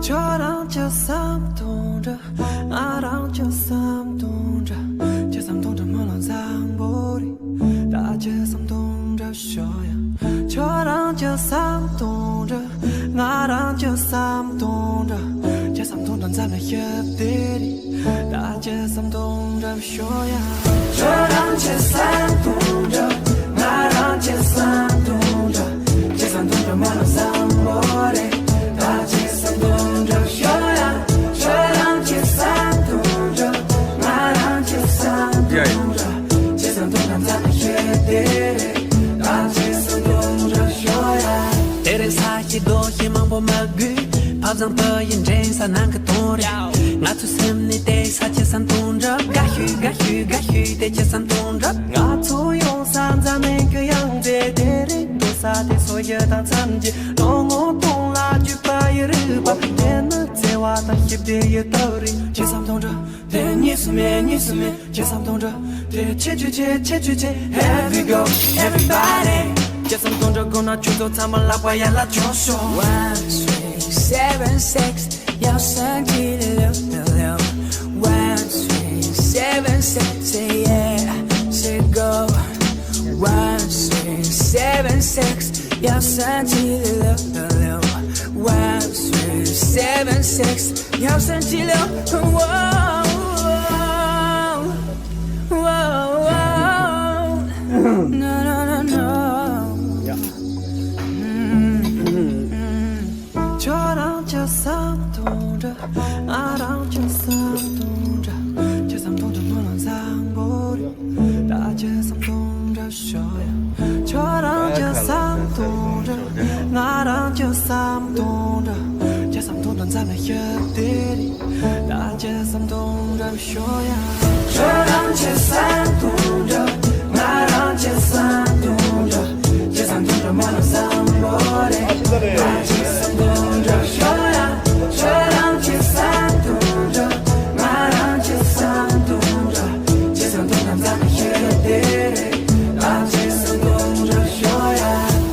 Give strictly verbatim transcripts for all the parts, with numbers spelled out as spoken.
ཁྱོད་རང་ཅི་བསམ་དོན་འདྲ། ང་རང་ཅི་བསམ་དོན་འདྲ། ཅི་བསམ་དོན་འདྲ་མི་ལ་བཟང་པོ་རེད། ད་ཅི་བསམ་དོན་འདྲ་ཤོད་ཡ། ཁྱོད་རང་ཅི་བསམ་དོན་འདྲ། ང་རང་ཅི་བསམ་དོན་འདྲ། ཅི་བསམ་དོན་འདྲ་མཚམས་ལ་ཞིབ་བདེ་རེད། ད་ཅི་བསམ་དོན་འདྲ་ཤོད་ཡ། ཁྱོད་རང་ཅི་བསམ་དོན་འདྲ། ང་རང་ཅི་བསམ་དོན་འདྲ། ཅི་བསམ་དོན་འདྲ་མ་ལ་བཟང་པོ་རེད། ད་ཅི་བསམ་དོན་འདྲ་ཤོད་ཡ། ཁྱོད་རང་ཅི་བསམ་དོན་འདྲ། ང་རང་ཅི་བསམ་དོན་འདྲ། ཅི་བསམ་དོན་འདྲ་མཚམས་ལ་ཞིབ་བདེ་རེད། ད་ཅི་བསམ་དོན་འདྲ་ཤོད་ཡ། དེ་རིང་ས་གཞི་རྡོ་གཞི་མང་པོ་མ་དགོས། ཕ་བཟང་བུ་ཡི་འདྲེན་ས་ནང་གི་དོན་རེད། ང་ཚོའི་སེམས་ནི་བལྟས་ས་ཅི་བསམ་དོན་འདྲ། དགའ་ཤོས་དགའ་ཤོས་དགའ་ཤོས་དེ་ཅི་བསམ་དོན་འདྲ། ང་ཚོ་ཡོང་ས་འཛམ་གླིང་གི་ཡང་རྩེ་དེ་རེད། འདུག་ས་དེ་སོ་ཡི་དང་མཚམས་ཀྱི་ལོ་ངོ་སྟོང་ལ་བརྒྱུད་པ་ཡི་རིག་པ་དེ་ནི་བརྩེ་བ་དང་ཞི་བདེ་ཡི་སྟོབས་རེད། ཅི་བསམ་དོན་འདྲ། དེ་གཉིས་སུ་མེད་གཉིས་སུ་མེད། ཅི་བསམ་དོན་འདྲ། དེ་ཆེ་ཆུ་ཆེ་ཆེ་ཆུ་ཆེ། Here we go, everybody. ཅི་བསམ་དོན་འདྲ་དགོས་ན་ཁྱོད་ཚོ་ཚང་མ་ལག་པ་ཡར་ལ་འཕྱོག་ཤོག One three seven six. One three seven six, yeah, say go. One three seven six. One three seven six. Whoa, whoa, whoa. No, no, no, no. ཁྱོད་རང་ཅི་བསམ་དོན་འདྲ། ང་རང་ཅི་བསམ་དོན་འདྲ། ཅི་བསམ་དོན་འདྲ་མི་ལ་བཟང་པོ་རེད། ད་ཅི་བསམ་དོན་འདྲ་ཤོད་ཡ། ཁྱོད་རང་ཅི་བསམ་དོན་འདྲ། ང་རང་ཅི་བསམ་དོན་འདྲ། ཅི་བསམ་དོན་འདྲ་མཚམས་ལ་ཞིབ་བདེ་རེད། ད་ཅི་བསམ་དོན་འདྲ་ཤོད་ཡ། ཁྱོད་རང་ཅི་བསམ་དོན་འདྲ། ང་རང་ཅི་བསམ་དོན་འདྲ། ཅི་བསམ་དོན་འདྲ་མ་ལ་བཟང་པོ་རེད། ད་ཅི་བསམ་དོན་འདྲ་ཤོད་ཡ། ཁྱོད་རང་ཅི་བསམ་དོན་འདྲ། ང་རང་ཅི་བསམ་དོན་འདྲ། ཅི་བསམ་དོན་འདྲ་མཚམས་ལ་ཞིབ་བདེ་རེད། ད་ཅི་བསམ་དོན་འདྲ་ཤོད་ཡ།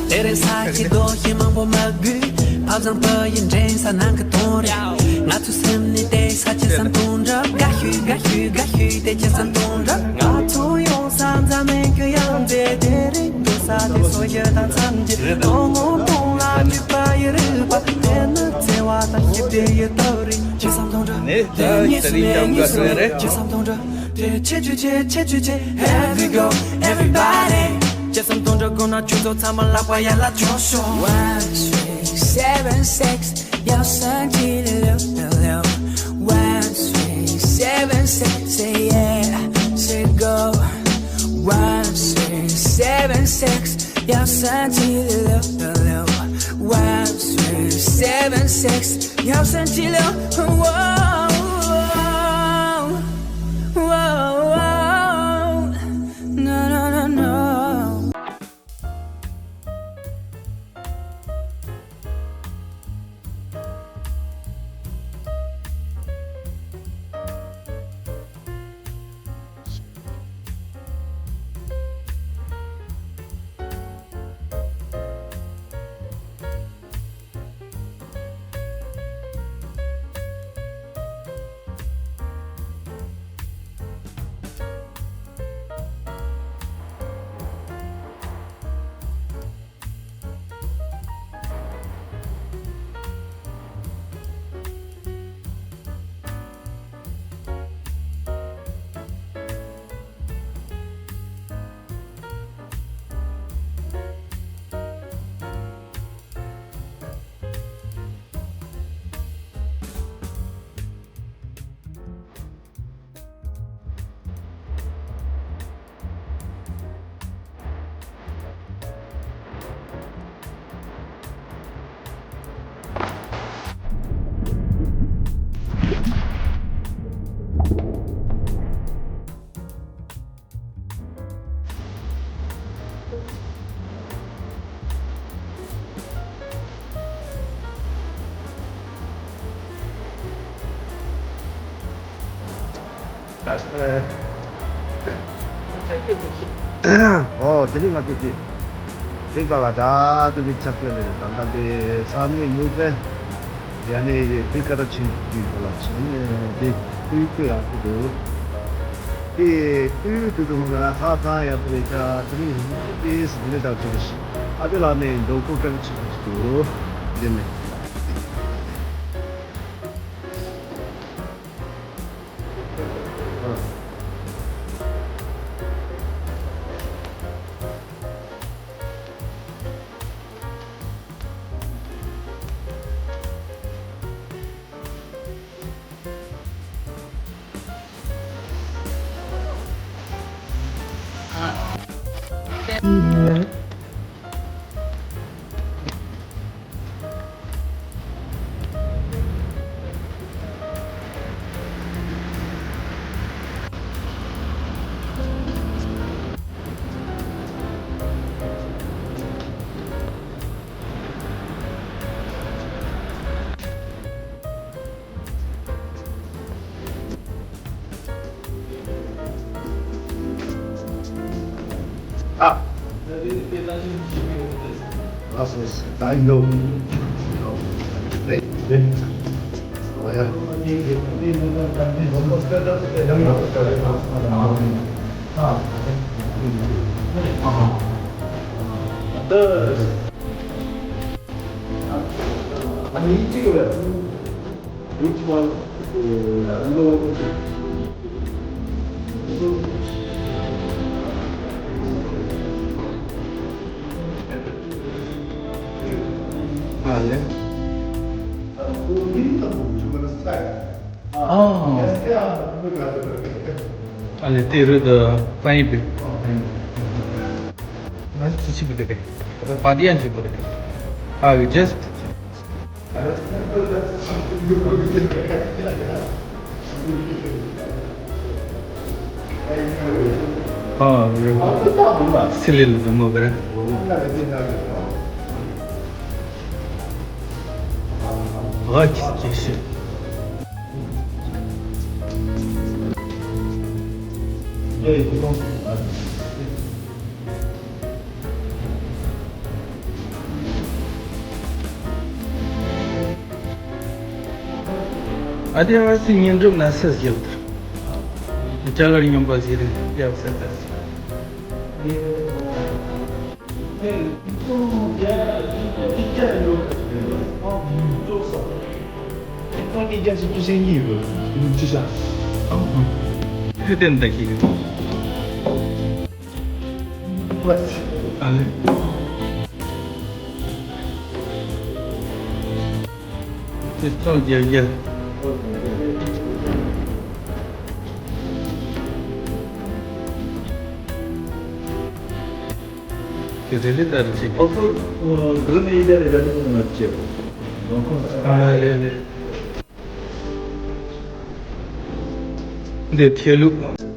དེ་རིང་ས་གཞི་རྡོ་གཞི་མང་པོ་མ་དགོས། ཕ་བཟང་བུ་ཡི་འདྲེན་ས་ནང་གི་དོན་རེད། ང་ཚོའི་སེམས་ནི་བལྟས་ས་ཅི་བསམ་དོན་འདྲ། དགའ་ཤོས་དགའ་ཤོས་དགའ་ཤོས་དེ་ཅི་བསམ་དོན་འདྲ། ང་ཚོ་ཡོང་ས་འཛམ་གླིང་གི་ཡང་རྩེ་དེ་རེད། འདུག་ས་དེ་སོ་ཡི་དང་མཚམས་ཀྱི་ལོ་ངོ་སྟོང་ལ་བརྒྱུད་པ་ཡི་རིག་པ་དེ་ནི་བརྩེ་བ་དང་ཞི་བདེ་ཡི་སྟོབས་རེད། ཅི་བསམ་དོན་འདྲ། དེ་གཉིས་སུ་མེད་གཉིས་སུ་མེད། ཅི་བསམ་དོན་འདྲ། དེ་ཆེ་ཆུ་ཆེ་ཆེ་ཆུ་ཆེ། Here we go, everybody. ཅི་བསམ་དོན་འདྲ་དགོས་ན་ཁྱོད་ཚོ་ཚང་མ་ལག་པ་ཡར་ལ་འཕྱོག་ཤོག One three seven six. One three seven six, yeah, say go. One three seven six. One three seven six. Whoa, whoa, whoa. No, no, no, no. ཨོ། དེ་རིང་ང་ཚོ་གི་དེ་ག་ལ་ད་དུ་བི་ཆགས་ཀྱི་རེད། ད་ལྟ་དེ་ས་གནས་ཡུལ་དེ། ཡ་ནི་དེ་ཀ་ར་ཆེན་གྱི་གོ་ལ་ཆེན་དེ་དུས་ཀྱི་ཡག་པོ་འདུག་དེ་དུས་དུས་དུ་ང་ཧ་ཧ་ཡག་པོ་རེད། ད་དེ་ནི་དེ་སི་ལེ་དག་ཅིག་རེད། ཨ་དེ་ལ་ནི་འདོག་པོ་ཀ་ར་ཆེན་གྱི་འདུག་དེ་ནི། ཨ། ལགས་སོ། ད་ཡིན་འདུག་རེད། རེད། འོ་ཡ། ཨ་ནི་གཅིག་རེད། Which one? Uh, no. ཨ་ལེ། ཨ། ཨ་ལེ་དེ་རུ་དུ་ཕན་ཡིན་པས། ང་ཚོ་ཆི་བུ་དེ་རེད། པ་དེ་ཡང་ཆི་བུ་རེད། ཨ་ཡུ་ཇེ་སི། ཨ་སི་ལི་ལི་དུ་མོ་ག་རེ། ཨ་ཅི་ཅི་ཤི། ཨ་དེ་ཨ་སི་ཉིན་གྲུབ་ན་སེ་ཟིལ་དུ། ཅ་ལར་སྙོམས་པ་ཟིལ་ཡབ་སེ་ཏ་སི། ཁྱོད་བསྟན་ད་ཀྱི། ཨ་ལེ། དེ་ཚོ་རྒྱལ་རྒྱལ། དེ་རེ་རེ་ལྟར་ཅིག་ཨོ་ཁོ། འདི་ནི་ཡིན་ད་རེ་རེ་ནི་ང་ཅེ། ཨ་ལེ་ལེ། འདི་ཐལ་ལུགས།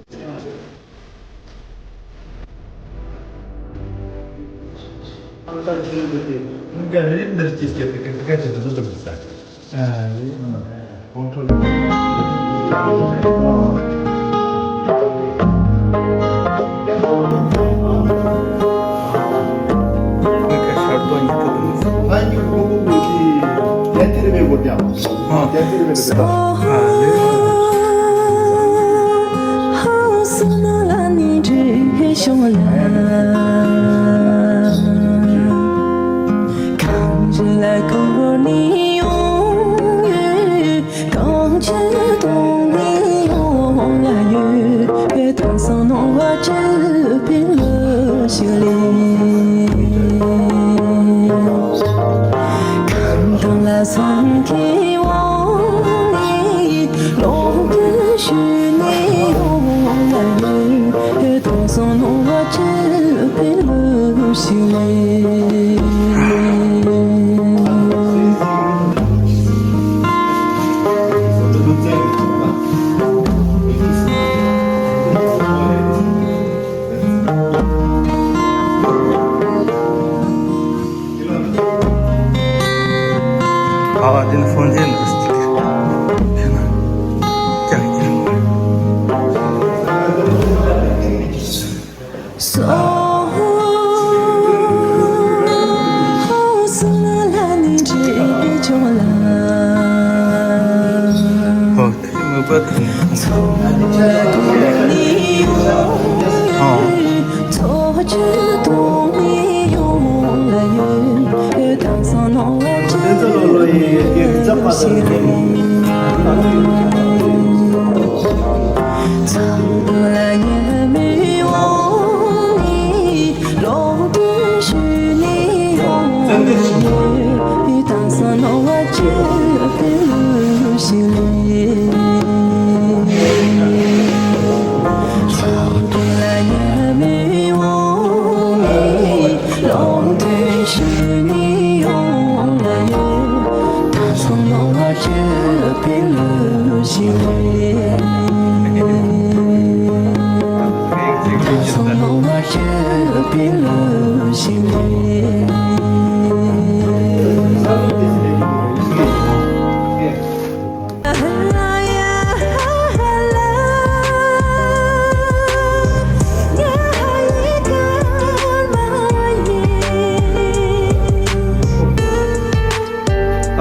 ཨ་དེ་ནི་ཧྥོན་ཟེར་ནི་རེད། དེ་ན་ཀྱག་ཀྱག་སོ། སོ་ལ་ནི་འདྲེས་ཆོག་ལ།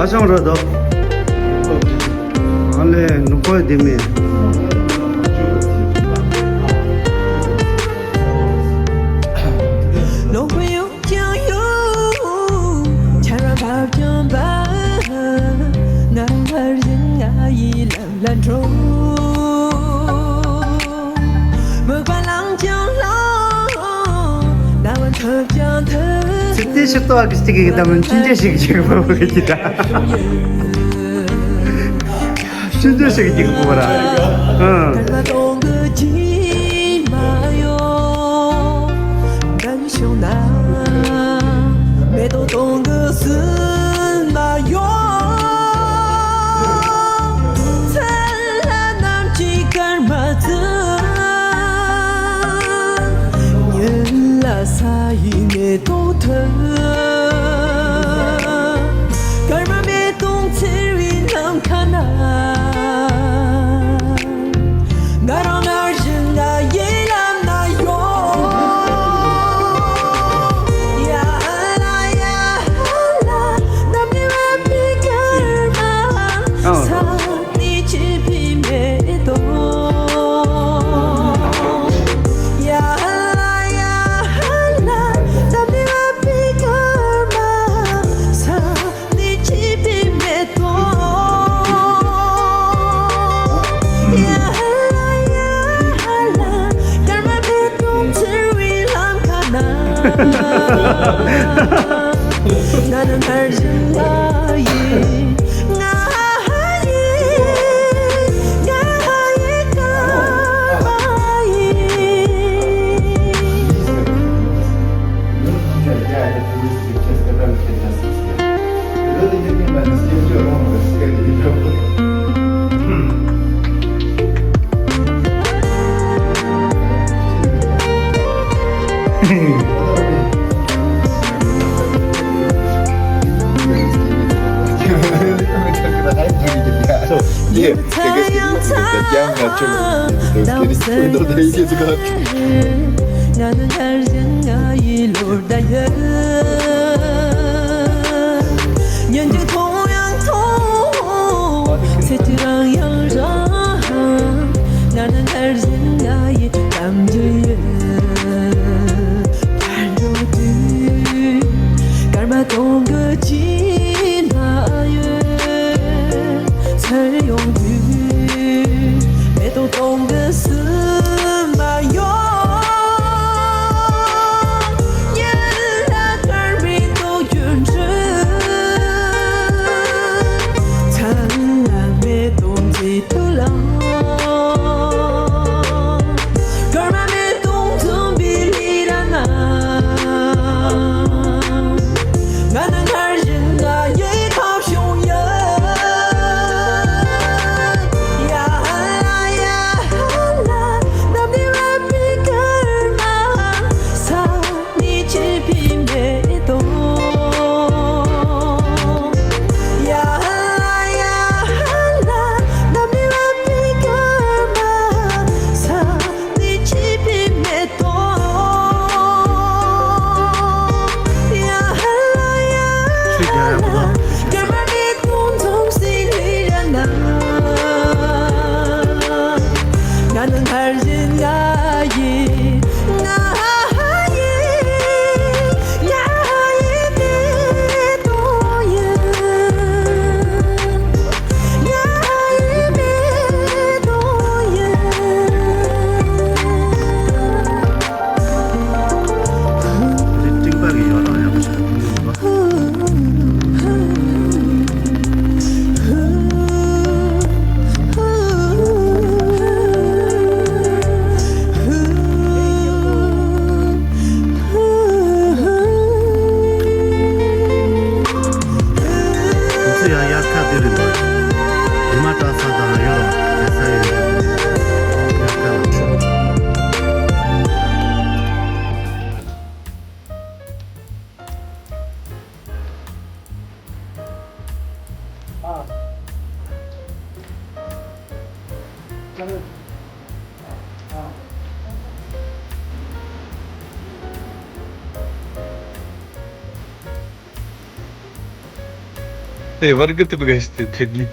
ཨ་ཞང་ར་དོ། ཨ་ལེ་ནུ་པ་དེ་མེ། ལོག་པའི་ཀྱང་ཡོད། ཆར་བ་བབས་ཀྱང་འབབ། ང་རང་བར་ཞིག་ང་ཡི་ལམ་ལ་འགྲོ། མོས་པ་བླངས་ཀྱང་བླངས། ན་བ་ཐོབ་ཀྱང་ཐོབ། ཚེ་འདིའི་ཕྱིར་ལྟོ་བ་གི་སྟེགས་ཀྱི་གདམས་ངག་ཅི་འདྲ་ཞིག་ཅིག་པོ་གི་ད། ཅི་འདྲ་ཞིག་ཅིག་པོ་ར། ཨང་། བྱུང་ན། མེ་ཏོག་སྟོང་གི་སྲིན་མ་ཡོང་། ཚལ་ལ་གནམ་གྱི་སྐར་མ་བཙུགས། ཉིན་ལ་ས་ཡི་མེ་ཏོག་ཐོན། སྐར་མ་མེ་ཏོག་འཚེར་བའི་ནམ་མཁའ་ན། ང་རང་སྔར་བཞིན་ང་ཡི་ལམ་ན་ཡོང་། ཡ་ཧ་ལ་ཡ་ཧ་ལ། ནམ་ནི་བབས་པའི་སྐར་མ། ཨང་། ས་ནི་ཆུ་བའི་མེ་ཏོག་ཡ་ཧ་ལ་ཡ་ཧ་ལ། ནམ་ནི་བབས་པའི་སྐར་མ། ས་ནི་བྱིས་པའི་མེ་ཏོག་ཡ་ཧ་ལ་ཡ་ཧ་ལ། སྐར་མ་མེ་ཏོག་འཚེར་བའི་ལམ་ཁ་ན། ང་ནི་སྔར་བཞིན་ང་ཡིན། ང་ཡིན། ང་ཡི་སྐར་མ་ཡིན། ང་ནི་སྔར་བཞིན་ང་ཡི་ལོ་ཟླ་ཡི། ཉིན་གཅིག་མཐོང་ཡང་མཐོང་། ཚེ་གཅིག་རིང་ཡང་རིང་། ང་ནི་སྔར་བཞིན་ང་ཡི་གཏམ་རྒྱུད་ཡོད། ཕར་འགྲོ་དུས་སྐར་མ་སྟོང་གི་དཀྱིལ་མ་ཡོད། ཚུར་ཡོང་དུས་མེ་ཏོག་སྟོང་གི་སྲིན་མ་ཡོང་། ཉིན་ལ་སྐར་མའི་ཏོག་གྱུར་འཕྲོས། ཚལ་ལ་མེ་ཏོག་མཛེས་སྡུག་ལ། སྐར་མ་མེ་ཏོག་འཛུམ་པའི་ལི་ར་ན། ང་ནི་སྔར་བཞིན་ང་ཡི་ཁ་བྱུང་ཡོད། ཡ་ཧ་ལ་ཡ་ཧ་ལ། ནམ་ནི་བབས་པའི་སྐར་མ། ས་ནི་བྱིས་པའི་མེ་ཏོག་ཡ་ཧ་ལ་ཡ་ཧ་ལ། ནམ་ནི་བབས་པའི་སྐར་མ། ས་ནི་བྱིས་པའི་མེ་ཏོག་ཡ་ཧ་ལ་ཡ་ཧ་ལ། སྐར་མ་མེ་ཏོག་འཛུམ་ཟེར་ལི་ར་ན། ང་ཚོ་ཡང་དབྱར་ཁ་འདི་རེད་འདུག་རི་མ་བཀྲ་ས་དང་ཡོད་རེད་པ། དེ་ས་ཡོད་རེད། དབྱར་ཁ་ལ། ते वर्ग तो बगैर स्थित थे जी।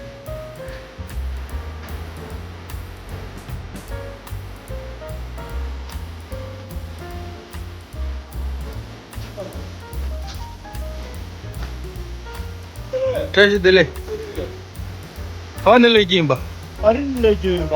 བཀྲ་ཤིས་བདེ་ལེགས། ཨ་ནི་ལས་ཀྱིན་པ། ཨ་རི་ལས་ཀྱིན་པ།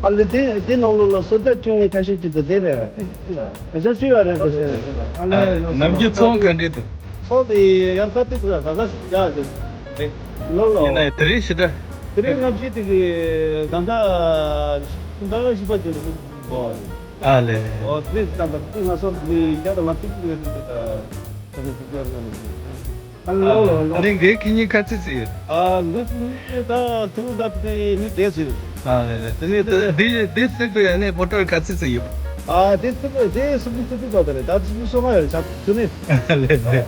ཨ་ལེ་དེ་དེ་ནང་ལོགས་ལ་སོ་ལྟ་ཁྱོན་ནས་ཁ་ཤས་ཅིག་ཏུ་བསྡད་པས། ཨ་ཅག་ཅི་ཡོད་རེད་པ་ཟེར། ཨ་ལེ་ནམ་རྒྱུན་ཚོང་ག་འདྲ་འདུག་ཚོང་དེ་ཡར་ཁ་ཏིག་ཙམ་ད་ལྟ་ཞིག་རྒྱག་ཟེར། ལོ་ལོ། ཡིན་ནའི་དེ་རིང་ཞེ་དྲག་དེ་རིང་ནམ་རྒྱུན་དེ་གི་ད་ལྟ་ད་ལྟ་ཞིག་པ་ཅིག་འདུག་ཨ་ལེ། ཨོ་དེ་ད་ལྟ་དེ་ང་ཚོ་དེ་རྒྱ་དང་མ་ཐུག་གི་རེད་ད། ཨ་ལེ་འགའི་ཁྱེད་གཉིས་ག་ཚོད་ཙམ་ཡོད། ཨ་ལེ་ད་ཐུག་ད་དེ་ནི་དེ་ཚོད། ཨ་ལེ་དེ་ནི་དེ་དེ་སྲིད་པའི་ནི་མོ་ཊར་ག་ཚོད་ཙམ་ཡོད། ཨ་དེ་སྲིད་པའི་དེ་སྲིད་པའི་སྲིད་པའི་ད་དེ་རེད། ད་ཚིག་སོ་མ་ཡོད་ཆགས་ཐུག་ནི། ཨ་ལེ་ལེ།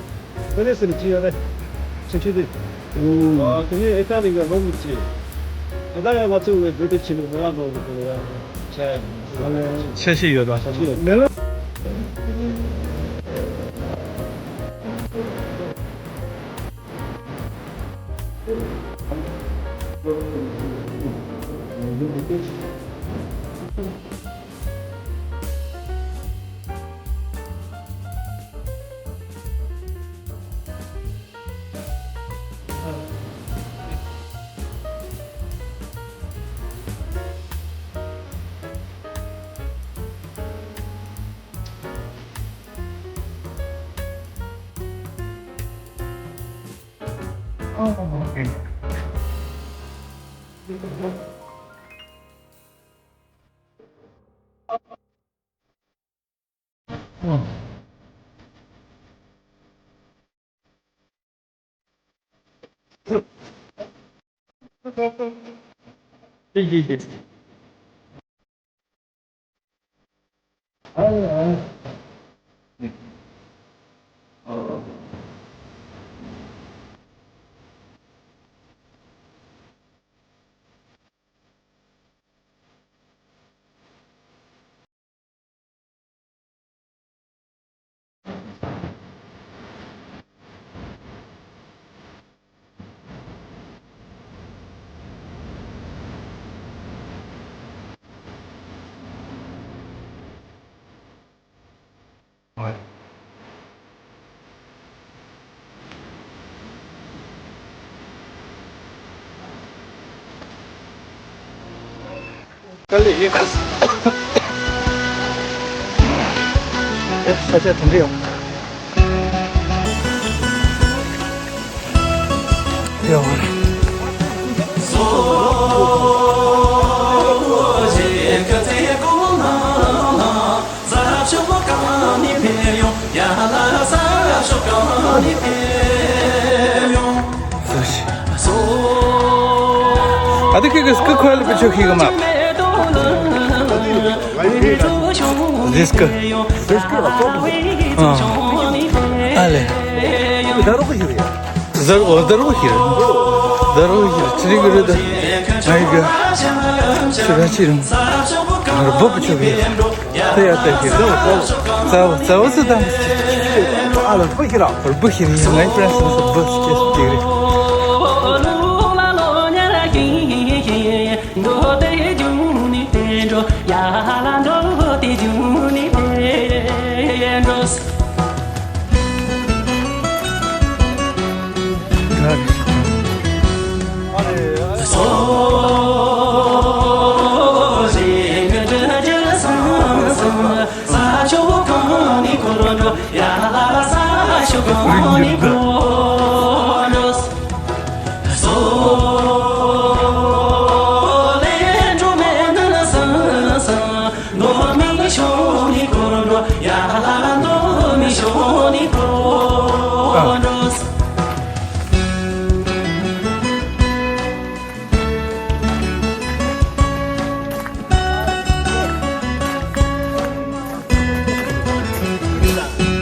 དེ་ནི་སྲིད་ཅི་ཡོད་རེད། ཆུ་ཆུ་དེ། ཨ་དེ་ནི་ཨེ་ཏ་ནི་ག་ལོ་མི་ཅི། ད་ལྟ་ཡང་ང་ཚོ་བའི་བོད་དུ་ཕྱིན་ནས་མི་རང་ནོར་གི་འདུག་ཡ། ཆ་ཤས་ཡོད་པ། ཆ་ཤས་ཡོད། མེད་ལ། དཀའ་ལས་ཡིན། ས་ཆ་དེ་འདྲ་ཡོང་། ཡོང་བ་རེད། ཨ་དེ་ཁི་གི་སྐུ་ཁོལ་པི་ཆོ་ཁི་གི་མ། Здесь-ка. Здесь-ка, а, а, але. Здорово, Юрий. Здорово, здорово, Юрий. Здорово, Юрий. Чили говорит, да. Айга. Сюда, чирим. Боб, чё, Юрий? Ты это, Юрий. Цао, цао, цао, цао. Ала, бухира. Бухира, я, мои френдс, бухира.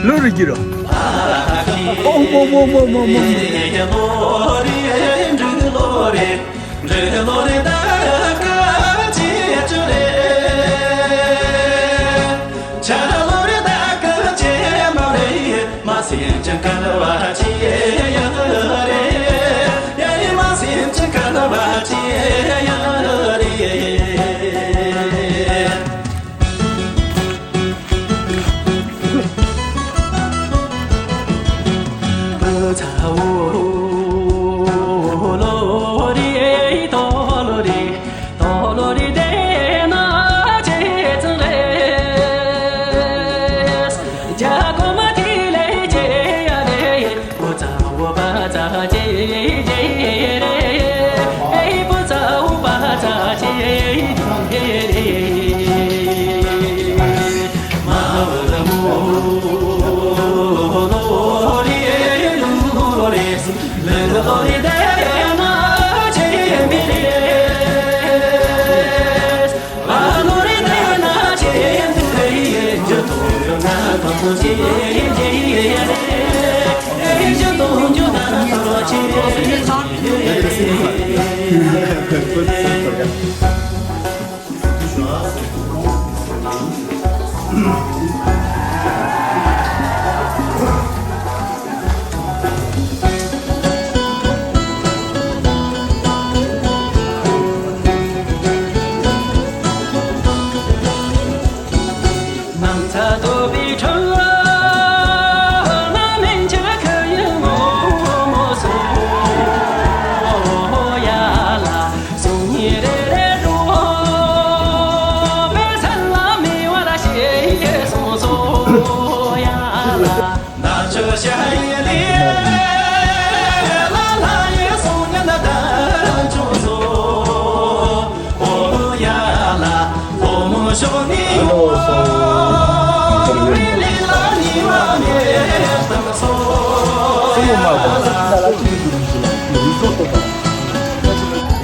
ལོ་རེ་གྱིས་རོ། ཨོ་མོ་མོ་མོ་མོ་མོ།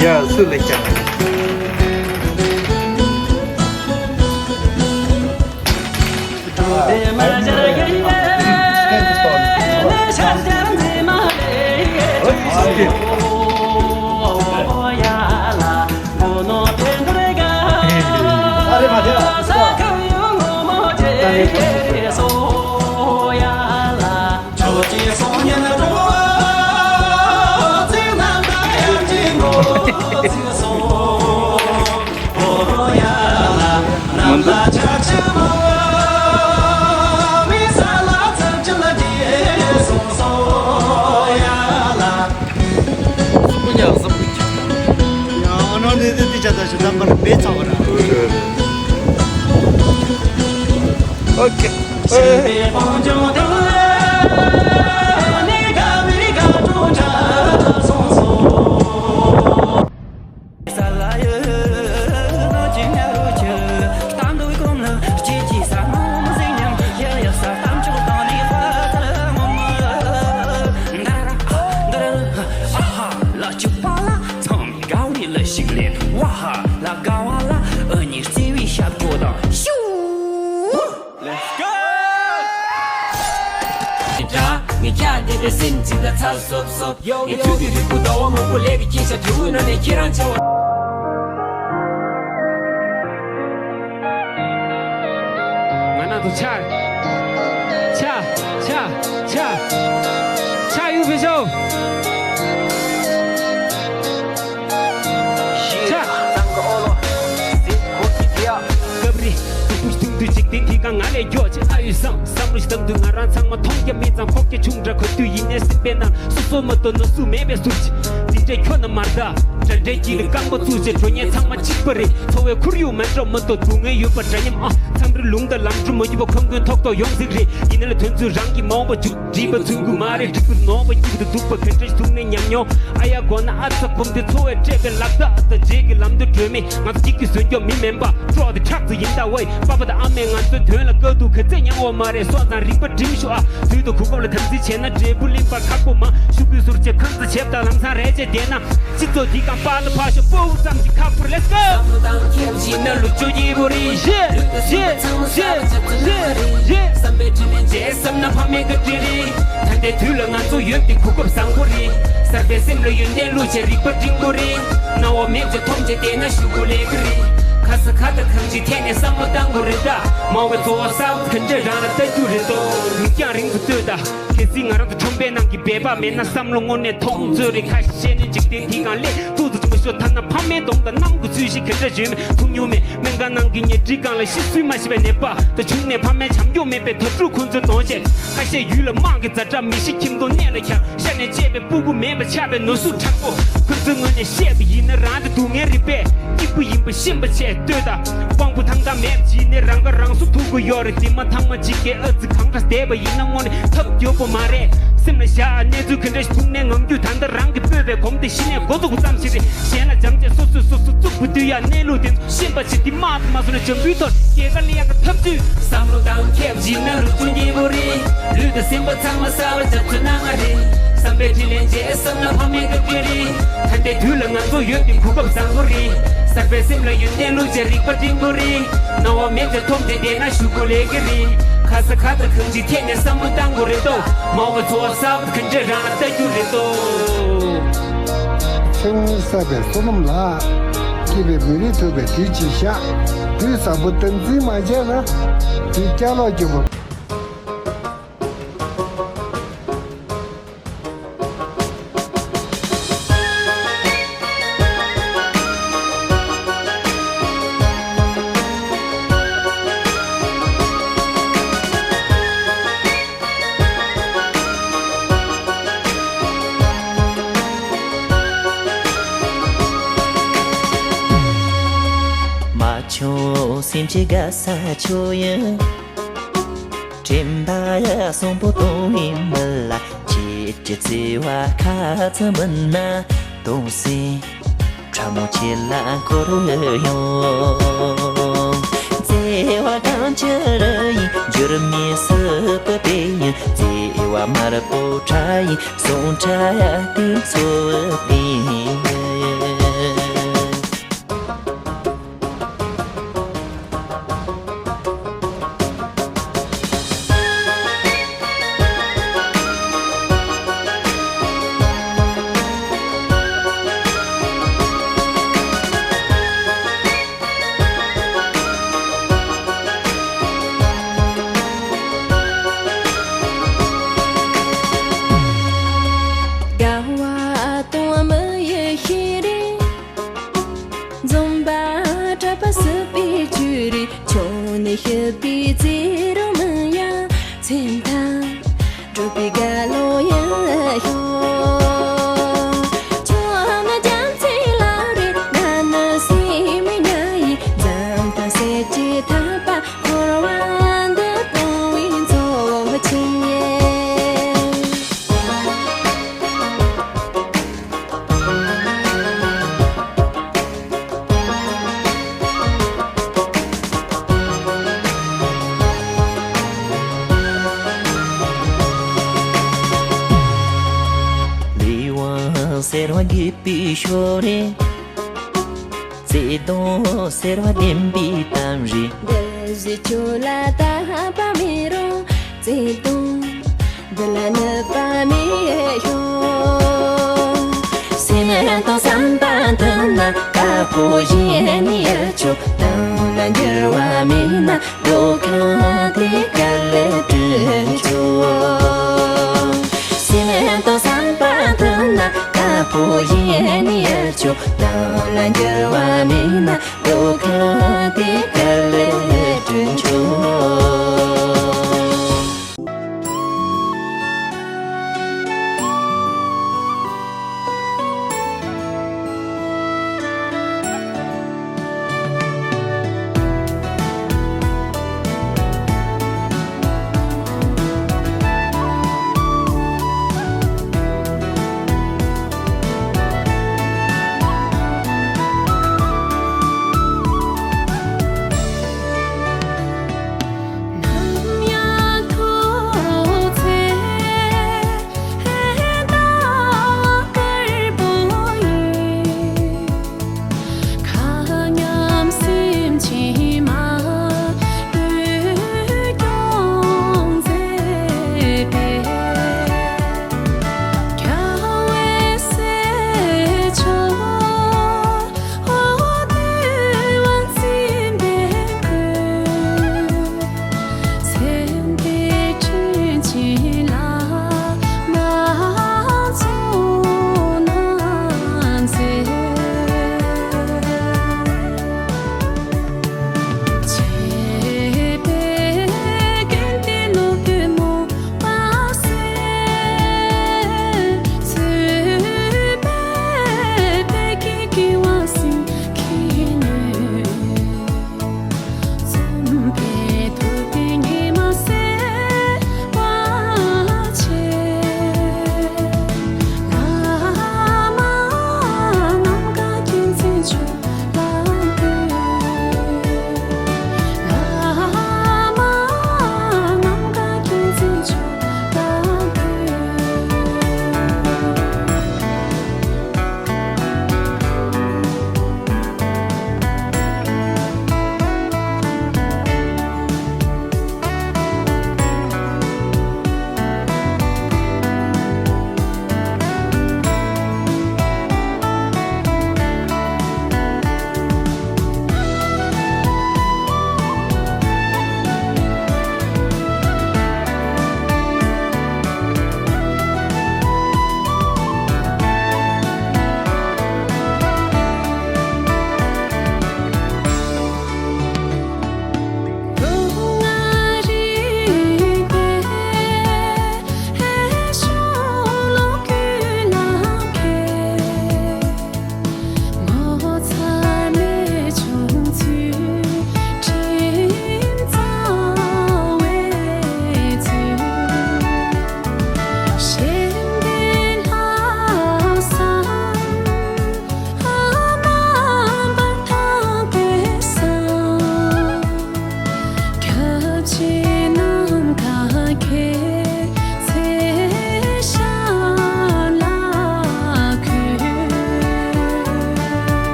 ཡ། སུ་ལེགས་ཀྱང་། ཨོ་ཁེ། སེམས་ཅི་འདྲ་ཚ་སོབ་སོབ། ཡོ་ཡོ། དུས་ཀྱི་རིལ་བུ་ཟླ་བ་སྔོན་པོ་ལས་ཀྱི་སྐྱེ་ཤ་དྲིལ་བུའི་ནང་ནས་ཁྱེད་རང་བྱ་བ། ང་ན་དུ་ཆ། ཆ། ཆ། ཆ། ཆ་ཡུ་བེ་ཤོ། ཆ། སྐབས་རེ། སྐུ་ཐུང་དུ་འཇིག་རྟེན་དེ་གང་ང་ལས་མགྱོགས་ཆེ་ཨ་ཡོད་བསམ། བསམ་བློ་ཞིག་བཏང་དུས་ང་རང་ཚང་མ་མཐོང་རྒྱ་མི་ཚང་ཁོག་རྒྱ་ཆུང་དྲགས་ག་དུས་ཡིན་ནའི་སེམས་པའི་ནང་སོ་སོ་མ་གཏོགས་ནོར་སུ་མེད་པའི་ཟུར་ཅིག་འདི་འདྲའི་ཁྱོ་ན་མར་ད། དྲ་འདྲའི་དཀྱིལ་ལ་རྐང་པ་བཙུགས་བྱས་འགྲོ་ཉེན་ཚང་མ་གཅིག་པ་རེད། འཚོ་བའི་ཁོར་ཡུག་མེད་འགྲོ་མ་གཏོགས་སྡུག་བསྔལ་ཡོད་པ་འདྲ་མཉམ་ཨ། མཚམས་རེ་ལུང་དང་ལམ་འགྲོ་མ་ཡོད་པ་ཁོན་ཁོན་ཐོག་ཐོག་ཡོང་ཟིག་རེད། ཡིན་ན་ལ་དོན་ཚུལ་རང་གི་མ་འོངས་པ་འཇུག་འགྲིག་པ་མཚོན་གི་མ་རེད། འགྲིག་པ་ནོར་བ་སྐྱིད་པ་དུ་སྡུག་པ་ག་འདྲ་ཞིག་ཐུག་ནས་ཉམས་མྱོང་ཨ་ཡ་གོ་ན་ཨ་ཚ་གོམ་དེ་འཚོ་བའི་སྤྲད་པའི་ལག་རྟགས་ཨ་ད་རྗེས་ཀྱི་ལམ་དུ་བགྲོད་མེད། ང་ཚོ་གཅིག་གི་བཟོས་འཇོག་མི་མིན་པ། ཀྲོག་དེ་ཁྲག་ཚོ་ཡིན་ད་ཝེ། པ་ཕ་དང་ཨ་མས་ང་ཚོའི་དོན་ལ་དཀའ་སྡུག་ག་ཚད་མྱངས་འོ་མ་རེད། སོང་ཙང་རིག་པ་སྒྲིམ་ཤོག་ཨ། དུས་དང་གོ་སྐབས་ལ་དམ་འཛིན་བྱས་ན་འབྲས་བུ་ལེན་པར་ཁག་པོ་མ། ཤུགས་ཀུན་ཟུར་བཅད་ཁང་ཚ་བྱེབ་དང་ལམ་སང་རེ་བྱས་བསྡད་ན། སྤྱི་ཚོགས་འདི་གང་པཱ་ལ་ཕ་ཤོ་པོ་ཙམ་གྱི་ཁག་པོར་let's go། བསམ་བློ་བཏང་ཁྱེད་ཀྱིས་ན་ལུག་ཅོ་སྐྱིད་པོ་རེད། ཞེས་ཞེས་ཞེས་ཞེས་ཞེས། བསམ་པའི་དྲིན་ལན་འཇལ་བསམ་ན་ཕ་མའི་བཀའ་དྲིན་རེད། ད་ལྟའི་དུས་ལ་ང་ཚོ་ཡོད་པའི་གོ་སྐབས་བཟང་པོ་རེད། གསར་པའི་སེམས་ལ་ཡོན་ཏན་བླུགས་བྱས་རིག་པ་སྒྲིམ་པོ་རེད། སྣང་བ་མེད་ཅེས་མཐོང་བྱས་བལྟས་ན་ཞུ་དགོས་ལས་ཀྱི་རེད། ཁ་ས་ཁ་དང་གང་ཅིའི་ཐད་ནས་བསམ་བློ་བཏང་དགོས་རེད་ད། མ་འོངས་པའི་འཚོ་བ་གསར་པ་ག་འདྲས་རང་ལ་ལྟ་རྒྱུ་རེད་དོ། རིང་རྐྱང་རིང་དུ་ལྟོས་ད། གལ་སྲིད་ང་རང་ཚོ་ཁྲོམ་པའི་ནང་གི་སྦལ་པ་མེད་ན་བསམ་བློ་དངོས་གནས་ཐོང་ཚོད་རེད། ཁ་ཤས་ནི་འཇིག་རྟེན་འདི་སྒང་སླེབས་ཏོག་ཙམ་ཅིག་མ་ཤོར་ཐ་ན་ཕ་མའི་གདོང་དང་གནམ་གྱི་ཚུལ་ཞིག་ག་འདྲ་བྱོན་མེད་མཐོང་མྱོང་མེད། སྨན་ཁང་ནང་གི་ཉལ་ཁྲིའི་སྒང་ལ་ཤི་གསོས་མ་ཤི་བའི་ནད་པ་དང་བྱུང་ནས་ཕ་མའི་བྱམས་སྐྱོང་མེད་པའི་དྭ་ཕྲུག་ཁོ་ཚོའི་གདོང་བཅས། ཁ་ཤས་ཡུལ་ལ་དམག་གི་ཛ་དྲག་མི་ཤི་ཁྱིམ་སྟོང་གནས་ལ་འཁྱམས། ཤ་ནས་བཅད་པའི་སྤུ་གུ་མེད་པ་ཆགས་པའི་ནོར་ཟུག་དྲག་པོ། ཁོ་ཚོའི་ངོས་ནས་བཤད་པ་ཡིན་ན་རང་དེ་སྡུག་བསྔལ་རིག་པས་སྐྱིད་པོ་ཡིན་པ་ཤེས་པ་བྱས་ལྟོས་དང་། དབང་པོ་ཐང་ཐང་མེད་པ་ཡིན་ནས་རང་ཁ་རང་གསོ་ཐུབ་ཀྱི་ཡོད་རེད། དེ་མ་ཐང་མ་གཅིག་གིས་ཨ་ཙི་གང་འདྲ་བསྡད་པ་ཡིན་ན་དངོས་གནས་ཐབས་སྐྱོ་པོ་མ་རེད། སེམས་ལ་བཞག་གནས་ཚུལ་ག་འདྲ་ཞིག་ཐུག་ནས་ངང་རྒྱུད་ད་ལྟ་རང་གིས་སྤོས་པའི་གོམ་དེ་གཞི་ནས་འགོ་བཙུགས་པ་ཙམ་ཞིག་རེད། གཞན་ལ་སྦྱང་བྱས་སོ་སོས་སོ་སོ་བཙུགས་པའི་དུས་ཡང་གནས་ལུགས་དེ་ཚོ་ཤེས་པ་ཞིག་འདི་མ་དང་མ་སོང་ན་འཇམ་པོའི་ཐོག་རྒྱལ་ཁ་ལེན་ཡག་གི་ཐབས་ཇུས། བསམ་བློ་བཏང་ཁྱེད་ཀྱིས་ན་ལུག་ཅུང་སྐྱིད་པོ་རེད། ལུས་དང་སེམས་པ་ཚང་མ་གསར་བ་རྒྱབ་ཚོད་གནང་ང་རེད། བསམ་པའི་དྲིན་ལན་འཇལ་བསམ་ན་ཕ་མའི་བཀའ་དྲིན་རེད། ད་ལྟའི་དུས་ལ་ང་ཚོ་ཡོད་པའི་གོ་སྐབས་བཟང་པོ་རེད། གསར་པའི་སེམས་ལ་ཡོན་ཏན་བླུགས་བྱས་རིག་པ་སྒྲིམ་པོ་རེད། སྣང་བ་མེད་ཅེས་མཐོང་བྱས་བསྡད་ན་ཞུ་དགོས་ལས་ཀྱི་རེད། ཁ་ས་ཁ་དང་གང་ཅིའི་ཐད་ནས་བསམ་བློ་བཏང་དགོས་རེད་དོ། མ་འོངས་པའི་འཚོ་བ་གསར་པ་ག་འདྲས་རང་ལ་ལྟ་རྒྱུ་རེད་དོ། ཚེ་སྔོན་བསགས་པའི་བསོད་ནམས་ལགས། སྐྱེས་པའི་མི་རིགས་ཐོབ་པའི་དུས་ཅིག་ཤག་དུས་བཟང་པོ་སྟངས་འཛིན་མ་བྱས་ན། དུས་སྐྱ་ལོག་རྒྱུ་པོ། མ་ཆུང་སེམས་ཀྱི་དགའ་ས་ཆོས་ཡིན། དྲན་པ་གསོན་པོ་གཏོང་བའི་མི་ལ་ཁྱེད་ཀྱི་བརྩེ་བ་ཁ་ཙམ་མིན་ན་གཏོང་སྲིད། ཕྲ་མོ་ཁྱེད་ལ་འཁོར་ཡོང་། བརྩེ་བ་གང་ཅི་རུ་ཡིན་འགྱུར་མེད་སྲིད་པའི་དཔེ་ཡིན། བརྩེ་བ་དམར་པོ་ཁྲ་ཡིན་ཟུང་ཁྲ་དེ་ཚོ་དེ་ཡིན། དགའ་བ་དང་མི་ཡི་ཤེས་རིག་འཛོམས་པ་གྲགས་པ་སྲིད་པའི་ཆོས་རེད། ཆུང་ནས་ཤི་བའི་རྩེ་རུ་མི་ཡང་མཚན་ཐང་གྲུབ་པའི་དགའ་ལོ་ཡང་ཤོག་ཆུང་ན་རྒྱ་མཚོའི་ལ་རེད། ན་ནི་སེམས་མི་ཉ་ཡི་འཛམ་ཐང་སེར་སྐྱའི་ཐག་པ་འཁོར་བ་འདི་སྟོང་བའི་མཚོ་ཆེན། ལས་དབང་ཟེར་བ་རྒྱུད་པའི་ཤོ་རེད། བརྩེ་དུང་ཟེར་བ་བདེན་པའི་གཏམ་རེད། འདི་བཞིན་ཁྱོད་ལ་བལྟ་བ་མི་རུང་བརྩེ་དུང་ འདི་ལ་ནུས་པ་མེད་ཤོག་སེམས་དང་བསམ་པ་མཐུན་ན་དཀར་པོ་གཞན་ཡང་ཆོག་དོན་ལ་འགྱུར་བ་མེད་ན་འགྲོ་ཁང་དེ་ག་ལ་བྲོས་ཆོག་སེམས་དང་བསམ་པ་མཐུན་ན་དཀར་པོ་གཞན་ཡང་ཆོག་དོན་ལ་འགྱུར་བ་མེད་ན་འགྲོ་ཁང་དེ་ག་ལ་བྲོས་ཆོག